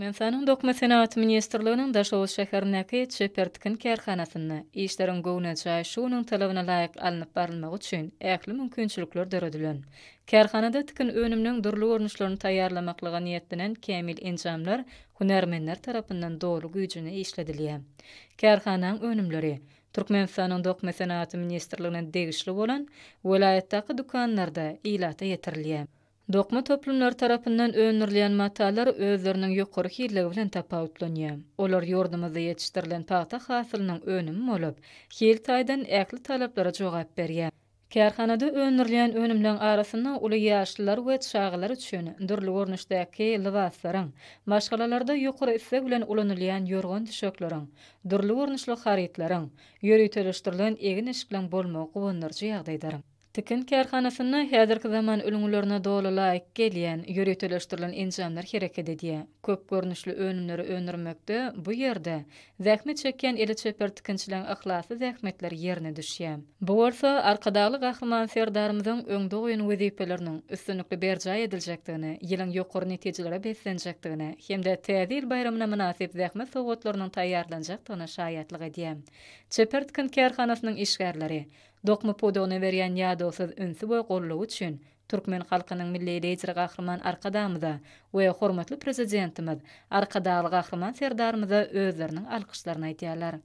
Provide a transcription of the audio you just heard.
Türkmenistanyň Dokma senagaty ministrliginiň Daşoguz şäherindäki Çeper tikin kärhanasynda işleriň göwnejaý, şu günüň talabyna laýyk alnyp barylmagy üçin ähli mümkinçilikler döredilen. Kärhanada tikin önümleň dürli görnüşlerini taýýarlamaklyga niýetlenen kämil enjamlar hünärmenler tarapyndan doly güýjüne işledilýär. Kärhanaň önümleri Türkmenistanyň Dokma senagaty ministrligine degişli bolan welaýatdaky dükanlarda ilata ýetirilýär. Dokma toplumlary tarapyndan öndürilýän matalar özleriniň ýokary hilligi bilen tapawutlanýar. Olar ýurdumyzda ýetişdirilen pagta hasylynyň önümi bolup, hil taýdan ähli talaplara jogap berýär. Kärhanada öndürilýän önümleň arasynda uly ýaşlylar we çagalar üçin dürli görnüşdäki lybaslaryň, maşgalalarda ýokary isleg bilen ulanylýan ýorgan-düşekleriň, dürli görnüşli harytlaryň, ýöriteleşdirilen egin-eşikleň bolmagy guwandyryjy ýagdaýdyr. Tikin kärhanasynda häzirki zaman ülňülerine doly laýyk gelýän, ýöriteleşdirilen enjamlar hereket edýär. Köp görnüşli önümleri öndürmekde bu ýerde zähmet çekýän eli çeper tikinçileň yhlasly zähmetleri ýerine düşýär. Bu bolsa Arkadagly Gahryman Serdarymyzyň öňde goýan wezipeleriniň üstünlikli berjaý ediljekdigine, ýylyň ýokary netijelere beslenjekdigine hem-de Täze ýyl baýramyna mynasyp zähmet sowgatlarynyň taýýarlanjakdygyna şaýatlyk edýär. Çeper tikin kärhanasynyň işgärleri Dokma pudagyna berýän ýadawsyz ünsi we goldawy üçin türkmen halkynyň Milli Lideri Gahryman Arkadagymyza we hormatly Prezidentimiz Arkadagly Gahryman Serdarymyza özleriniň alkyşlaryny aýdýarlar.